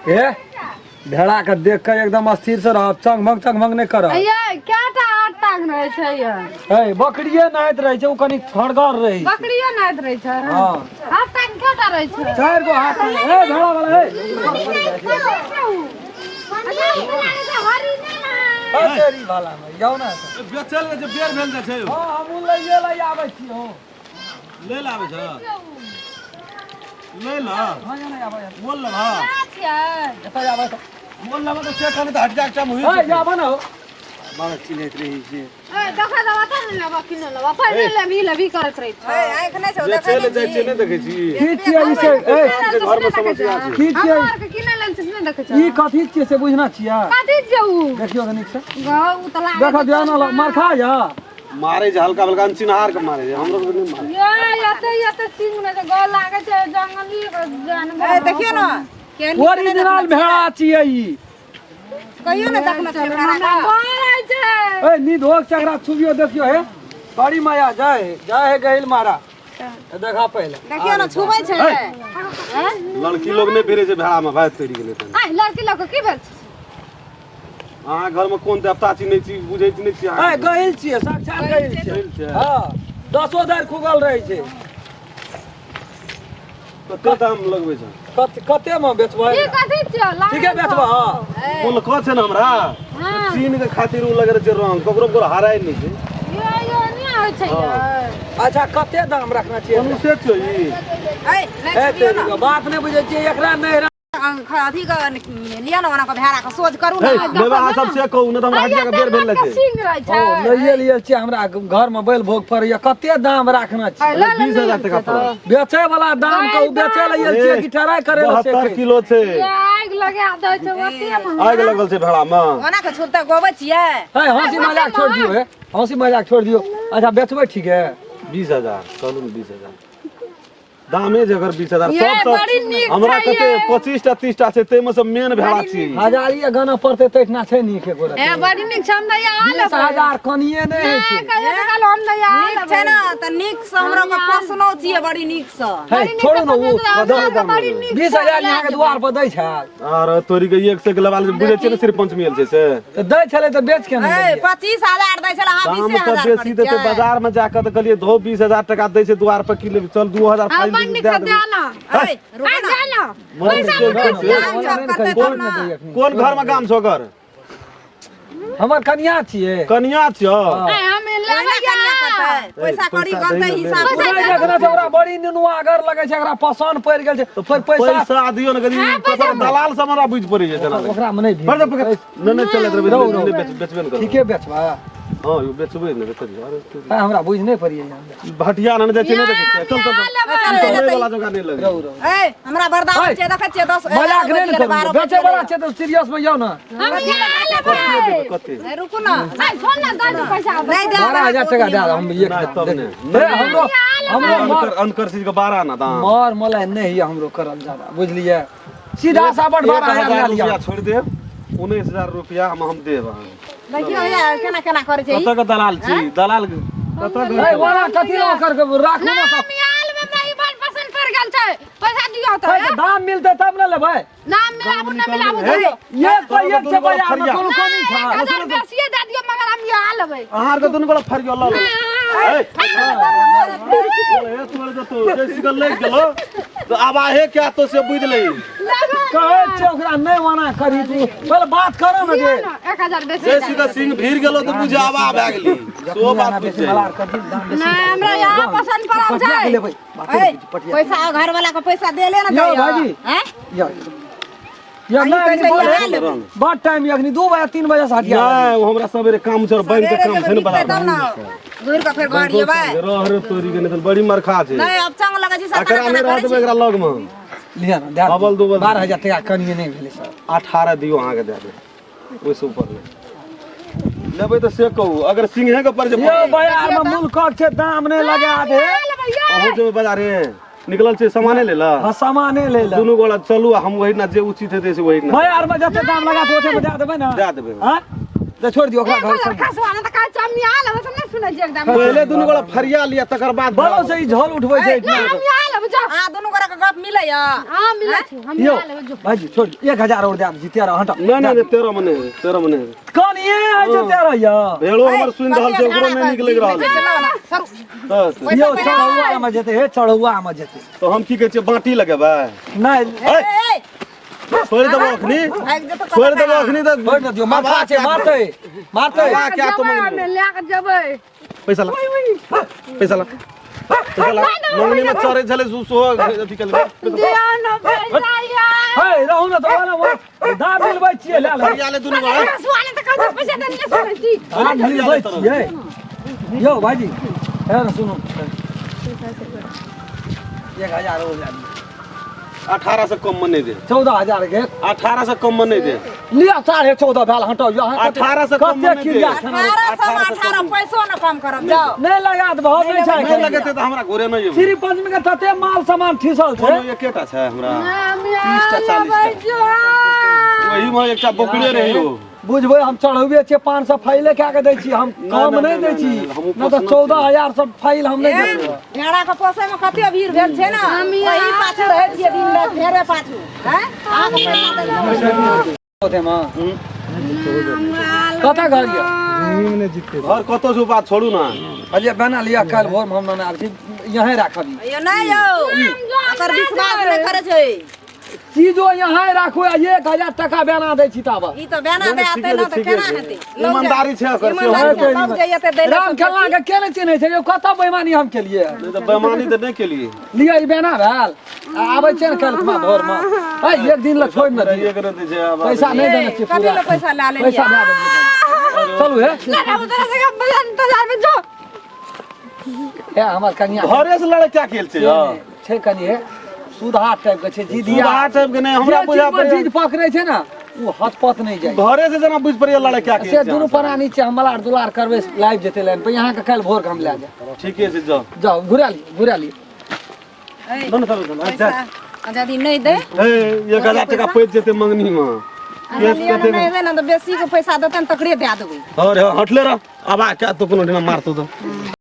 ए भेड़ा के देख के एकदम स्थिर से रहब, चंग भंग चंग भंग नहीं करब। ये केटा हाथ टांग रहै छै ये? ए बकरिये नहाइत रहै छै, ओ कनि खड़गर रहै छै। बकरियो नाहैत रहै छै? हँ। हाथ टांग केटा रहै छै? चारि गो हाथ। ए भेड़ा वाला, ए तेरी भाला में जाओ ना। बेचल जे बेर भेल जाइ छै। हाँ, हमहूँ लैये लए आबै छी हो। ले लाबै छ, ले ल। हाँ, जाना आबै। मोल लेबा? एतऽ आबै तऽ। मोल लेबा तऽ से कनि तऽ हट जाके चाम हुई। ए जाबऽ ना हो। बड़ा चिन्हैत रहै छै। आँखि नहि छौ? बेचै ले जाइ छै, नहि देखै छी? की छियै ई से? ए जे घरमे समस्या छै। की छियै ई? कथी छियै से बुझना छियै? देखियौ तऽ नीकसँ। देखो ध्यान, मार खा जा। मारे छै हल्का हल्का, अनचिन्हार के मारे छै, हमरो के नहि मारे। देखियौ ने केहन। ओरिजिनल भेड़ा छियै ई। कहियो ने देखने छियै भेड़ा के। ए निधोक चकरा छुबियो, देखियो हे, बड़ी माया जाय है, जाय है गहिल मारा। ए देखा पहिले। देखियौ ने, छुबै छै। लड़की लोग नहि भिड़े छै भेड़ा में, भाइ तोड़ि गेलै तनी। लड़की लोग की भेल? अहाँ घर में कोन देवता छी, नहि छी, बुझै छी नहि छी ए अहाँ? गहिल छियै, साक्षात गहिल छियै। गहिल छै। हाँ, दसो दारि खुगल रहै छै। कते दाम लगबै छै? कते मे बेचबै? ई कथी छियै? ठीके बेचबै? हाँ। मोल कह छै ने हमरा। चीन के खातिर उ लगै छै रंग, ककरो ककरो हराइ नहि छै। यो यो नहि होइ छै ये। अच्छा, कते दाम रखना छियै? मनुष्य छै ई। ए नहि ए छुबियौ ने। तेरी बात नहि बुझै छियै एकरा, नहि। अथी के लिअ ने, ओना के भेड़ा के सोझ करू हे ने। लेबा अहाँ सब से कहू, नहि तऽ हमरा हटिया के बेर भेल छै। सिंग रहै छै। ओ लैये लियल छियै, हमरा घर में बैल भोग पड़ैया। कते दाम रखना छियै? 20,000 टका पड़त। बेचै वाला दाम कहू, बेचै लए आयल छियै कि टराइ करै लए से 72 कहू? किलो छै। आगि लगा दै छै ओते मे। आगि लगल छै भेड़ा में। ओना के छुलते गोबै छियै। हे हंसी मजाक छोड़ दियौ, हे हंसी मजाक छोड़ दियौ। अच्छा, बेचबै ठीक है? 20,000 कहलू ने, 20,000 दामे जे अगर 20,000 ये सब बड़ी नीक हमरा छै कते ये। 25 टा 30 टा छै, ताहिमे से मेन भेड़ा छी। हजारी गाना पड़तै तहिना छै नीक एको रत्ती। ए बड़ी नीक छै, हम नहि आ 20,000 कनिये नहि होइ छै। कहियो तऽ काल्हि हम नहि आ नीक छै ने तऽ नीक से हमरो के पोसनो छियै बड़ी नीक से। हे छोड़ू ने, ओ बड़ी नीक। 20,000 यहाँ के द्वार पर दै छल। आर तोरी के एक से के लेबा बुझै छियै ने, श्री पंचमी आयल छै से। तऽ दै छलै तऽ बेच के नहि ए देलियै? 25,000 दै छलै अहाँ, दाम बीसे तऽ हजार बेसी करै देतै छियै। बाजार में जाकऽ तऽ कहलियै धो, 20,000 टका दै छै द्वार पर, की लेबै, चल 2000 बड़ फाइल नीक दए से देबै। दे ना। ए रुकू ने। दे ना। मर के घर छै। दाम सब करतै तब ने। कोन घर में गाम छौ ओकर? हमर कनिया छियै। कनिया छियौ? ए हम लेबै। ओहिना कनिया करतै, पैसा कौड़ी पैसा गनतै दै ने। हिसाब। नहि देखने छै, ओकरा बड़ी नुनुआगर लगै छै, एकरा पसन्द पड़ि गेल छै, फेर पैसा पैसा दियौ ने कनी, कतऽ दलाल सब हमरा बुझि पड़ै छै जेना। ओकरा मे नहि पकड़ भेल। पकड़, नहि नहि चलैत रहबै। रौ, रौ। नहि बेचबे ने करबै। ठीके बेचबा? हँ यौ, बेचबै ने, बेचबै। अरे है, हमरा बुझ नहि पड़ियै। भटिया ने जाइ छै, नहि देखै छियै? चल चल चल, चलै वाला जगह नहि लगे। रहू रहू। ए हमरा बर्दाश्त छै, देखै छियै 10 मजाक नहि ने करू, बेचै वाला छै तऽ सीरियस मे जाउ ने। हम कते देबै, कते? ए रुकू ने। ए छोड़ ना, दे दे पैसा। नहि दे। 12,000 टका दए दे, हम एक नहि, दाम तब देख। नहि। हे हमरो हमरो मर अनकर अनकर चीज के 12 ना दाम। मर मलाइ नहि होइए हमरो करल जादा, बुझलियै? सीधा साबट 12,000 लए लिअ। रुपया छोड़ि देब, 19,000 रुपया हम देब अहाँके। देखियौ भैया, केना केना करै छै ई। कतऽ के दलाल छी? दलाल कतऽ के? ए ओना कथी लऽ कर के राखू ने सब। हम आल में हमरा ई बात पसंद पड़ गेल छै, पैसा दियौ तऽ। हे, दाम मिलतै तब ने लेबै। नाम मिलाबू न मिलाबू, दियौ। एक पर एक छै, बाजार मे कोनो कमी छै? 1000 बेसिए दे दियौ, मगर हम यहाँ लेबै। अहाँ आरके दुनू गोला फरियो लऽ ले। ए, तोड़ देतो जे सिकल लागि गेलो तऽ आवाहे क्या तो से बुझि लही। कहै छै ओकरा नहि मना करी, तू पहिले बात करो ने जे। 1000 बेसी। जे सिकल सिंह भीड़ गेलो तऽ बुझ आवा भए गेली, सो बात बुझि बेसी जाइ। मलार कर दी, दाम बेसी। नहि, हमरा यहाँ पसंद पड़ल पटिया छै। के लेबै। बाते ए नहि बुझी, पटिया। पैसा घर वाला के पैसा देले ने। यौ दैया। भाईजी। हैं? यौ यौ, अहीं नहि कहै अखनी छै बड़ यहाँ लेबै। बड़ टाइम यऽ, अखनी 2 बजे 3 बजे से हटिया। नहि, ओ हमरा सवेरे काम छै, बैंक के सवेरे काम छै ने जेबै बड़ा। तब ने घुरि कऽ फेर घर एबै। रह रे तोरी के, नहि तऽ बड़ी मरखा छै। नहि, अब चंग लगै छै एकरा सतना नहि केना रह करै देबै छै। एकरा लग में। लिअ ने, दए दियौ। अबल दुबल। 12,000 टका कनिये नहि भेलै सर। 18 दियौ, अहाँके दए देब, ओहिसँ ऊपर नहि लेबै तऽ से कहू, अगर सिंहे के पर जे। यौ, बाजार मे मुल्कक छै, दाम नहि लगा दे। अहूँ जेबै बाजारे? निकलल छै सामाने ले ला? हाँ, सामाने ले ले। दुनू गोला चलू आ हम वही ना जे उचित हेतै से वही ना। बाजार मे जते दाम लगा ओते मे दए देबै ने? दए देबै। हाँ? तऽ छोड़ि दियौ ओकरा घर से। खसवा ने तऽ कहै छै हम यहाँ लेबै तऽ नहि सुनै छियै एकदम। पहिले दुनू गोड़ा फरिया लिया तकर बाद बलो से ई झोल उठबै छै। नहि हम यहाँ लेबै जाओ। अहाँ दुनू गोरा के गप मिलैया? हाँ मिलै छै, हम यौ यहाँ लेबै जो। भाईजी छोड़ दियौ, 1000 और दए दै छी, 13 हटा। नहि नहि नहि, 13 में नहि हेतै, 13 में नहि हेतै। कनिए होइ छै 13 यौ। भेड़ो हमर सुनि रहल छै, ओकरो नहि नीक लागि रहल छै। तऽ यौ चढ़ौआ मे जेतै, हे चढ़ौआ मे जेतै। तऽ हम की कहै छियै, बाटी लगेबै? नहि ए, छोड़ि देबो अखनी, भागि जेतौ कतऽ। छोड़ि देबो अखनी तऽ छोड़ि ने दियौ, माथा छै, मारतै मारतै। आबा क्या तो जेबै मंगनी हमे लए कऽ जेबै। पैसा ला, पैसा ला, पैसा ला। मंगनी में चढ़ै छलै सो अथी केलकै। दियौ ने पैसा यार। हे रहू ने तऽ ओना दाम मिलबै छियै, लए ले। फरिया ले दुनू गोड़ा। खसवा ने तऽ कहै छै पैसा दे, नहि सुनै छी। दाम मिलबै छियै यौ भाईजी। हे ने सुनू, 1000 हो जाए। 18 से कम में नहीं दे। 14,000 के। 18 से कम में नहीं दे। लिअ, 14.5 भेल, हटाउ यौ, अहाँ कते- 18 से कम कते नहि दे। क्रिया खेना 18 सए 18 पैसो न कम करब, जाओ। नहि लगा देबहो, नहि छै। नहीं लगेते तऽ हमरा घरे नहीं जेबै। श्री पंचमी के तते माल सामान ठीसल छै। कोनो एकेटा छै हमरा। हम 30 टा यहाँ 40 टा। लेबै जो। ओही में एकटा बकरे रही हो। बुझबै हम चढ़ौबे छियै, 500 फाइले कए के दै छी हम, कम नहि, नहि दै नहि, छी। नहि, हमहूँ नहि तऽ पोसने 14,000 सब फाइल हम नहि देबै। भेड़ा के पोसै में कते भीड़ भेल छै ने, ओही पाछू रहै छियै दिन राति, भेड़े पाछू। हैं, अहाँके पैसा दै ओतेमे कतऽ घर यऽ? घर कतौ से बात छोड़ू ना। कहलियै बना लिअ, काल्हि भोरमे हम नेने आबै छी, यहीं राखब ई। यौ नहि यौ, ओकर विश्वास नहि करै छै। चीजो यहाँ राखू, आ 1000 टका बेना दै छी ताबत। ई तऽ बेना दे आते ना तऽ केना हेतै? ईमानदारी छै ओकर सेहो। ईमानदारी छै, लग जइए दै राम खेलना के के नहि चिन्है छै यौ? कतऽ बेईमानी हम केलियै? नहि तऽ बेमानी तऽ नहि केलियै। लिअ, ई बेना भेल आ आबै छै ने काल्हि खुमा भोरमे। है एक दिन लए छोड़ि ने दियौ। एक रति छै आब। पैसा नहि देने छियै कथी पूरा। लए पैसा लए लेलियै? पैसा दए देलियै, चलू हे। नहि हम तोरा सके पैसा इंतजार में जो। हे हमर कनिया घरे से लड़े क्या खेल छै यौ? छै कनि हे सुधा टाइप के छै, जिदिया सुधा टाइप के नहि हमरा जे बुझा चीज पर पड़ैया। चीज पकड़ै छै ने ओ हथपथ नहि जाइ। घरे से जेना बुझि पड़ैया लड़े क्या खेल से छै। दुनू प्राणी छै, हम मलार दुलार करबै, लाइब जेतै लाइन पर। अहाँके काल्हि भोर के हम लए जायब। ठीके छै, जाउ। जाउ, घुरा लिअ, घुरा लिअ। ए, चलू चलू चलू, पैसा यदि नहि दै हे 1000 टका पैच जेतै मंगनी में। लिअ ने, नहि देबै ने तऽ बेसी के पैसा देतै ने तकरे दए देबै। अरे हटले रह, आबा क्या तो कोनो दिना मारतो तो।